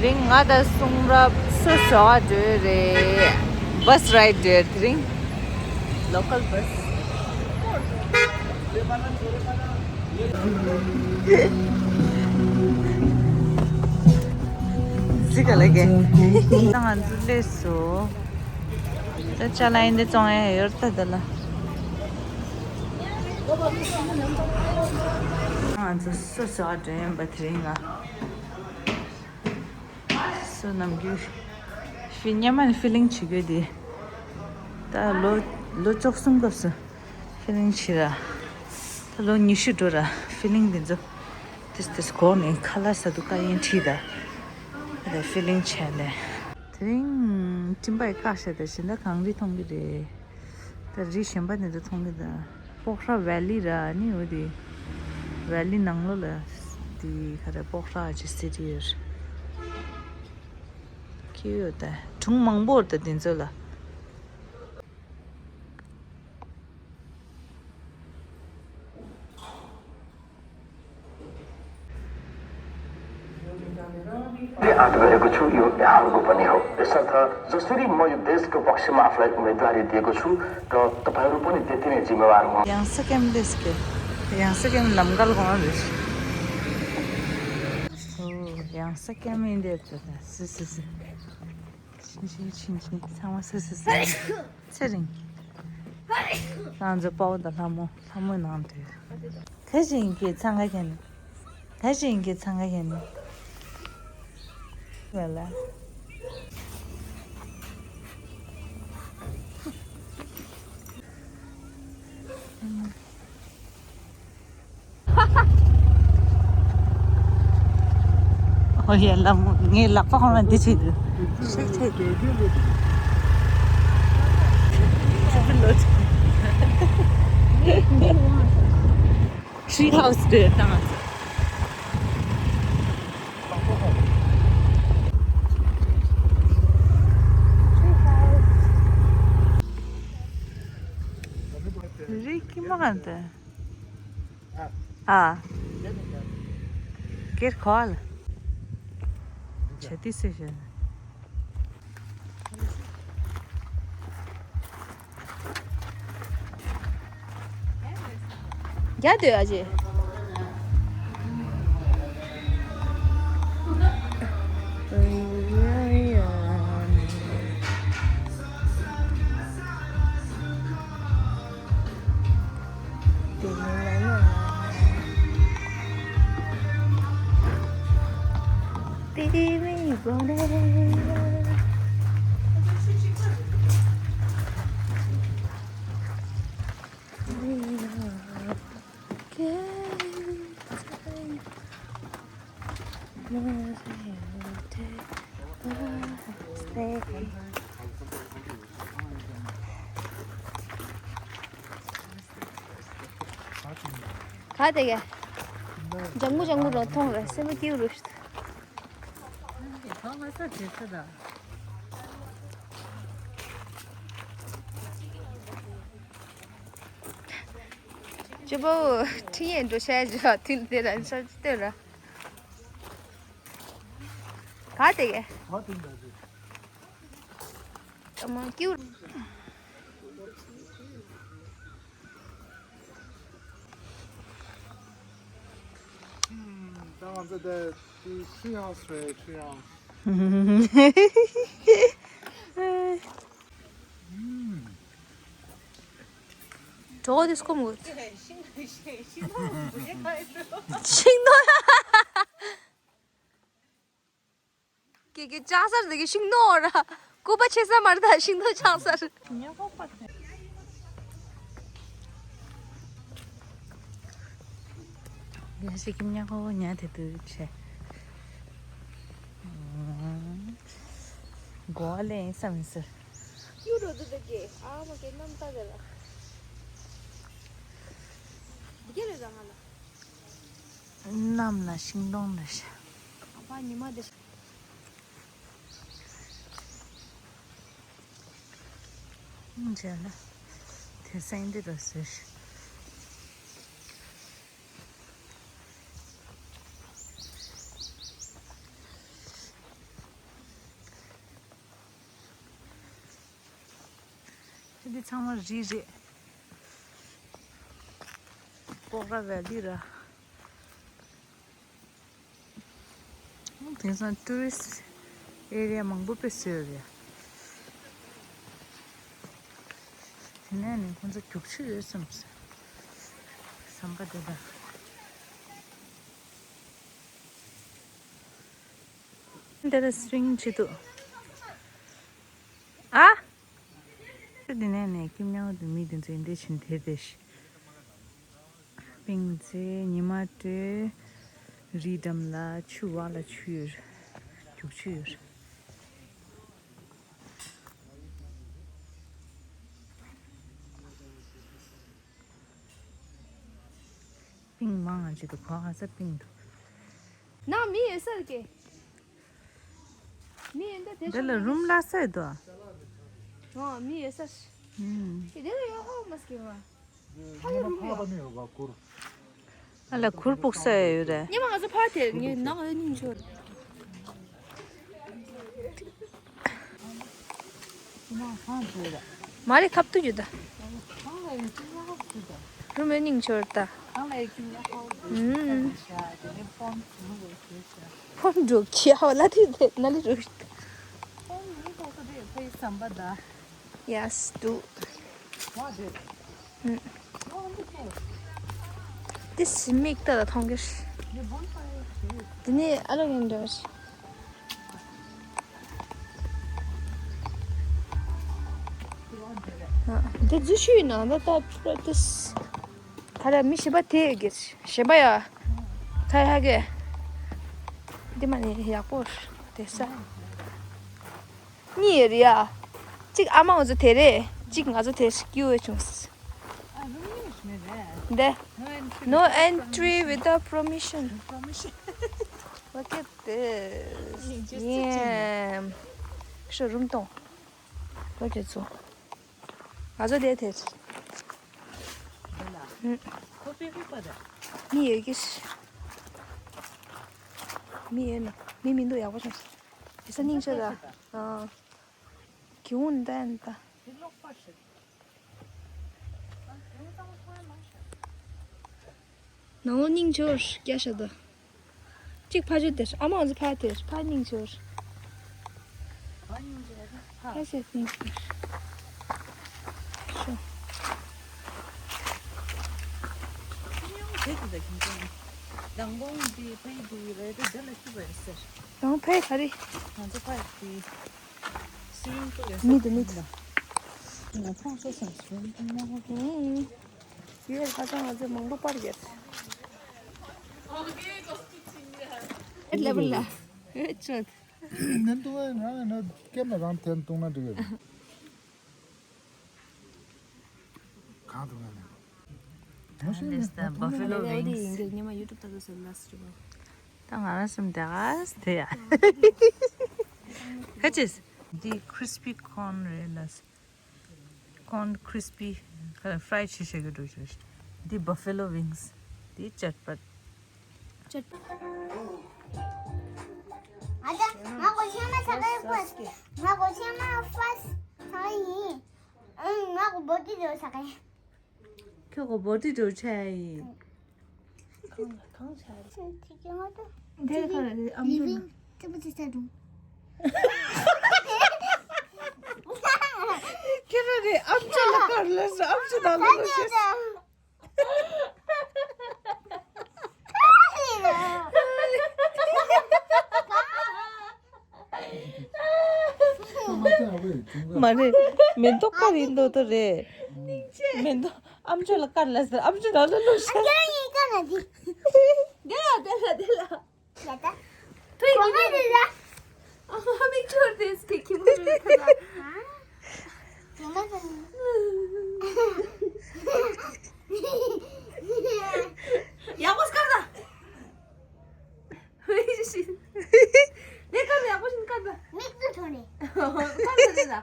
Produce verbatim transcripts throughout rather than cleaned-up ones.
དེ་རིང་ང་དང་གསུང་རབ་སོ་སོ་འགྲོ་རེད། བྷ་སི་རའི་ཌི་རེད་དེ་རིང་། ལོ་ཀལ་བྷ་སི། ཟི་ག་ལ་གེ། ད་ང་ཚོ་སླེབས་སོང་། ད་ཅ་ལག་འདི་བཙོང་ཡ་ཡོད་ད་ད་ལ། ང་ཚོ་སོ་སོ་འགྲོ་ཡིན་པ་དེ་རིང་ང་། སོ་ནམ་རྒྱུན་ཕི་སྙེ་མ་ནི་ཕི་ལིང་བྱེད་རྒྱུ་དེ། ད་ལོ་ལོ་བཅུ་གསུམ་སྐབས་སུ་ཕི་ལིང་བྱེད་ར། ད་ལོ་ཉི་ཤུ་འགྲོ་ར་ཕི་ལིང་དེ་ཚོ་ཏིས་ཏིས་གོ་ནས་ཁ་ལག་ཟ་དུས་ཀ་ཡིན་ཁྲིད་ད། ད་ཕི་ལིང་བྱས་ལེ། དེ་རིང་སྤྲིན་པ་ཡི་བཀག་ཤ་དེ་བཞིན་ད་གངས་རི་མཐོང་གི་རེད། ད་རི་གཞན་པ་ནས་ད་མཐོང་གི་ད། སྤོག་ར་ཝེ་ལི་ར་ནི་འོ་དེ། ཝེ་ལི་ནང་ལོགས་ལ་དེ་ག་རེ་སྤོག་ར་ཅི་སི་ཊི་ཡོད། ཁྱེར་ཡོད་ད། སྒྲུང་མང་པོ་ད་དེ་ཚོ་ལ། ये आत्मा को छू यूं यहाँ को बने हो। ऐसा था जसूरी मौजूद देश को पश्चिम अफ्रीका में दारी दिएको छु र तपाईँहरू पनि त्यति नै जिम्मेवार हुनु। Yang sekem deske. Yang sekem lamgal gong des. Oh, yang sekem inde tu. Si si si. Chin chin chin chin. Sama si si si. Tsering. Nang zo pao da lamo, lamo nang de. Kajin ke tsanga ken. Kajin ke tsanga ken. Wala. ཨོ་ཡ་ལམ་ངའི་ལག་པ་ཁོང་ལ་འདི་བྱེད་དུས། ཤེས་བྱེད་དུས། ཊི་རི་ཧའུ་སི་དེ་དང་། རི་ཀི་མ་ག་འདི། ཨ། སྒེར་གོ་ཨ་ལ། བྱ་ཏི་སེ་བྱ། རྒྱ་སྡོད་ཨ་ཅེ། ག་དེ་ག་ལྗང་གུ་ལྗང་གུ་རོ་མཐོང་རེད་སེམས་པ་སྐྱིད་རུ་ཞིག་ཅི་པོ་ཁྲི་ཡན་འགྲོ་ཤ་ཡ་ཇ་ཐིལ་དེ་ར་ཤ་ཅི་ལྟོས་ར། ག་དེ་ག་ཨ་མ་ཀྱུ། ད་ང་ཚོ་དེ་ཤི་ཡང་སོས་ཤི་ཡང་། གྲོགས་དེ་སྐོམ་དགོས། ཤིང་ཏོག་ཀྱེ་ཀྱེ་ལྕགས་སར་འདི་གི་ཤིང་ཏོག་ར། སྐུད་པ་ཆེ་ས་མ་རེད་ད་ཤིང་ཏོག་ལྕགས་སར། ཡ་ཤི་ཀི་མྱ་ཁོ་ཉ་དེ་དུ་ཆེ། གོ་ལེ་ཨིན་སམ་ཨིན་སི། ཡུ་རོ་དུ་དུ་ཀེ་ཨ་མ་ཀེ་ནམ་ཏ་གེ་ལ། དི་ཀེ་ལེ་ཟ་ང་ལ། གནམ་ལ་ཤིང་སྡོང་ལ་ཤ། ཨ་ཕ་ཉི་མ་དེ། མཇལ་ལ། དེ་སེང་འདི་རུ་བཟོས་ཤིག་འདི་ཚང་མ་རི་རེད། སྤོག་ར་ཝེ་ལི་ར། དེང་སང་ཊུ་རི་སི་ཊི་ཨེ་རི་ཡ་མང་པོ་དཔེ་བཟོས་ཡོད་རེད། དེ་ནས་ནི་ཁོང་ཚོ་རྒྱུག་ཆུ་ཡོད་བསམ། ཟམ་པ་དེ་དང་། འདི་ལ་སི་ཝིང་བྱེད་འདུག་ཨ། འདི་ནས་ནས་ཀིམ་ཉང་དུ་མི་དེ་ཚོ་འདི་བཞིན་དེ་དེ་ཤི། པིང་ཚེ་ཉི་མ་སྤྲོས། རི་འགྲམ་ལ་ཆུ་བ་ལ་ཆུ་ཡོད། རྒྱུག་ཆུ་ཡོད། པིང་མང་ང་ཅི་འདུག་ག་ས་པིང་འདུག་ནང་མི་ཡོད་ས་རེད་ཀྱེ། མི་ཡོད་འདི་དེ་འདི་ལ་རུམ་ལ་ས་ཡོད་དོ། ཨོ་མི་ཡོད་ས་རེད། ཨུམ། དེ་ལ་ཡོད་ཧོ་མ་སྐྱེ་བ། ཨ་ལ་གུར་སྤུག་ས་ཡོད་རེད། ཉི་མ་ང་ཚོ་ཕར་དེར་ངའི་ནང་ལ་སྙིང་ཆོར། མ་རེད་ཁབ་ཏུ་ཡོད་ད། རུམ་ཡོད་སྙིང་ཆོར་ད། ཕོན་འགྲོ་ཁྱི་ཧ་ལ་དེ་དེ་ན་ལི་རུ། Yes, do. This མིག་ལྟ་ལ་མཐོང་གི། དེ་ནས་ཨ་ལོ་ཡིན་འདྲ། འདི་རྫུ་ཤུ་ཡིན་ན་ད་ད་practice ག་རེ་མི་ཞིག་པ་དེ་གི་ཞེན་པ་ཡ། ཁ་ཡ་གི། འདི་མ་ནི་ཡག་པོ་དེ་ས། གཉིས་ཡོད་རེད་ཡ། གཅིག་ཨ་མ་འོ་ཚོ་དེ་རེད། གཅིག་ང་ཚོ་དེ་སྐྱིད་པོ་བྱུང་། འདི། No entry without permission. Look at this. Yeah. ཤོ་རུམ་གཏོང་། Look at this. ང་ཚོ་དེ་དེ། མི་ཡོད་ཀྱི། མི་ཡོད་ན་མི་མི་འདུག་ཡག་པོ་བྱུང་། དེ་ས་སྙིང་ཆོས་ད། ཨ། གི་འུན་ཏན་ད། ནང་ལོ་སྙིང་ཆོས་སྐྱ་ཤ་ད། གཅིག་ཕ་ཆོས་དེ་ཨ་མ་འོ་ཚོ་ཕ་དེ་ཕ་སྙིང་ཆོས། ཕ་ཆོས་སྙིང་ཆོས། ཤོ། དང་པོ་འདི་ཕ་ཡི་འདི་རེད་དེ་འདི་ལ་ཤི་བ་ཡོད་ཟེར། དང་ཕ་ཡི་ག་རེ། ང་ཚོ་ཕ་ཡི་འདི། མི་འདུག་མི་འདུག་ང་ཕོང་སོ་སོང་སོང་ཉག་ག་ཡོད་ཁ་སང་ང་ཚོ་མང་པོ་པར་ཡོད། ཨེ་ལེ་བུ་ལ་ཨེ་ཆོད། ནན་ཏུ་ང་ང་ང་ཀེམ་ལ་རང་ཐེན་ཏུང་ན་འགྲིག་ཡོད། གང་དུ་ང་ནས། This is the buffalo wings. ད་ང་རང་སེམས་དེ་ག་དེ་ཡ། ཁ་ཅིག་འདི་crispy corn རེད་ལ། Corn crispy fry བྱེད་ཤེས་ཀྱི་འགྲོ་ཤེས། འདི་buffalo wings. འདི་ཅཊ་པཊ། ཅཊ་པཊ། ཨ་ཅག་ང་གོ་ཤེས་མ་ཚ་ག་ཡི་first། ང་གོ་ཤེས་མ་first ཚ་ག་ཡིན། ཨང་ང་གོ་བོ་ཏི་འགྲོ་ཚ་ག་ཡིན། ཁྱོད་ཀོ་བོ་ཏི་འགྲོ་ཆ་ཡིན། གང་ལ་གང་ཆ་རེད། ཁྱོད་ཁྱོད་ཁྱོད་ང་ད། འདི་ག་རེ་ཨམ་ཅོག་ལ། ལིབ་ཝིང་ཅི་པོ་ཅི་ཆ་འགྲོ། ཁྱོད་ར་རེད་ཨམ་ཅོག་ལ་ཀར་ལ་ཟེར་ཨམ་ཅོག་ནང་ལ་ལོག་ཤེས། མ་རེད། མེ་ཏོག་དཀར་ཡིན་མདོག་མདོག་རེད། མེ་ཏོག་ཨམ་ཅོག་ལ་དཀར་ལ་ཟེར་ཨམ་ཅོག་ནང་ལ་བླུགས་ཤག་དེ་ལ་དེ་ལ་དེ་ལ། ཐུག་གོ་མ་རེད་ལ། ཨ་མ་མིག་ཆུ་དེ་སྐྱེ་ཁྱི་མོ་རེད་ཁ་ལ། ཡག་པོ་སྐར་ད། ཧུའི་ཤི། ལས་ཀ་ལ་ཡག་པོ་ཞིག་སྐར་ད། མིག་ཏུ་ཐོན་ནས། སྐར་ད་རེད་ལ།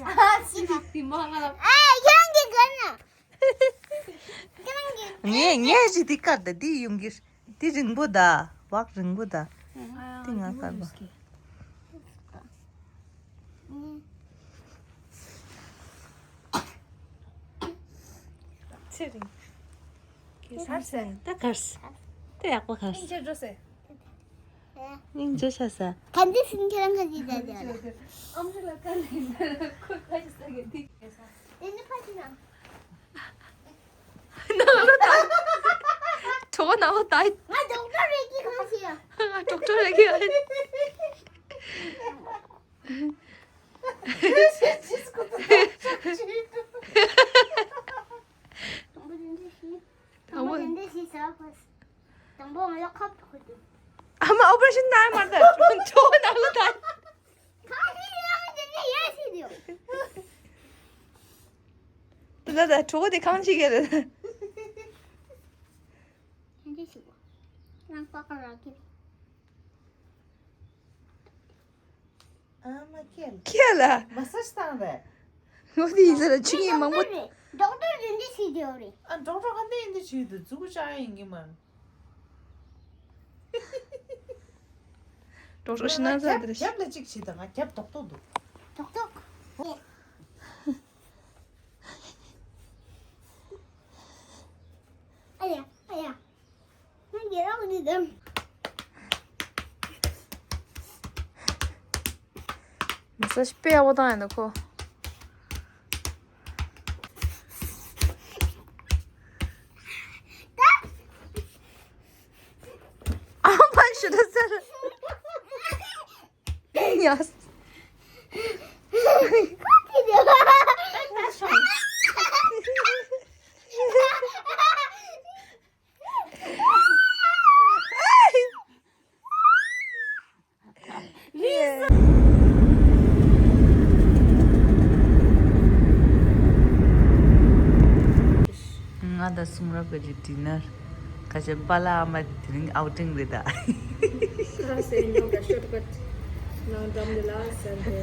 ཨ་ཙི་དེ་མ་ང་ལ། ཨ་ཁྱེད་རང་གིས་གར་ན། ཁྱེད་རང་གིས། ངས་ངས་ཅི་དེ་སྐར་ད་དེ་ཡོང་གི། དེ་རིང་པོ་ད། བག་རིང་པོ་ད། དེ་ང་སྐར་བ། ཨ། ཚེ་རིང་། གར་སོང་། ད་གར་སོང་། ད་ཡག་པོ་གར་སོང་། སྙིང་རྗེ་འགྲོ་སོང་། སྙིང་རྗེ་ཤ་ས། ག་འདི་སིན་ཁྱེད་རང་ག་འདི་ད་ད། ཨམ་རི་ལ་ཀ་ལ་ཡིན་ན་ཁོ་ཁ་ཅིག་ས་གི་འདི་གས་ས། དེ་ནི་ཕ་ཅི་ན། ནང་ལོ་ད། གྲོགས་ནང་ལོ་ད། ང་ཌོག་ཊར་རེད་ཀྱི་གང་ཞིག་ཡ། ང་ཌོག་ཊར་རེད་ཀྱི་ཡ། དང་པོ་དེ་འདྲ་ཞིག་དང་པོ་དེ་འདྲ་ཞིག་ཟ་བ། དང་པོ་ང་ལ་ཁབ་ཐོག་ཏུ། ཨ་མ་ཨོ་པ་རེ་ཤན་གནང་མ་ད། གྲོགས་ནང་ལོ་ད། གང་ཞིག་ཡང་དེ་འདྲ་ཡ་ཞིག་དེ། དེ་ལ་ད་གྲོགས་དེ་གང་ཞིག་ཡ་ལ། དེ་འདྲ་ཞིག་རང་པགས་རང་ཁྱེར། ཨ་མ་ཁྱེད། ཁྱེད་ལ། མ་སཱ་ཇི་བཏང་རེད། ངོ་དེ་ཡིན་ཟེར་ལ་ཆུ་ངན་མང་པོ། ཌོག་ཊར་རེད། ཌོག་ཊར་རེད་འདི་བྱེད་རྒྱུ་རེད། ཨ་ཌོག་ཊར་ག་འདི་ཡིན་འདི་བྱེད་འདུག་མཛུ་གུ་བཅག་ཡ་ཡིན་གྱི་མ་རེད། ཌོག་ཊར་ཤི་ན་ཟ་རྒྱབ་དེ་རེད། རྒྱབ་ལ་གཅིག་བྱེད་དང་ང་རྒྱབ་རྡོག་རྡོག་འདུག་རྡོག་རྡོག་ཨ་ཡ་ཨ་ཡ། མ་སཱ་ཇི་དཔེ་ཡག་པོ་བཏང་ཡོད་འདུག་ཁོ། ཨ་མ་ཤི་ད་ཟེར། ཡ། ང་དང་གསུང་རབ་ཀྱི་ཌི་ནར། ཁ་ཆེ་པཱ་ལགས་ཨ་མ་དེ་རིང་ཨའུ་ཊིང་རེད་ད། ཁ་སེ་ཉོ་ག་ཤོར་ཀཊ་ནང་འགྲམ་དེ་ལ་ཟེར་ཏེ།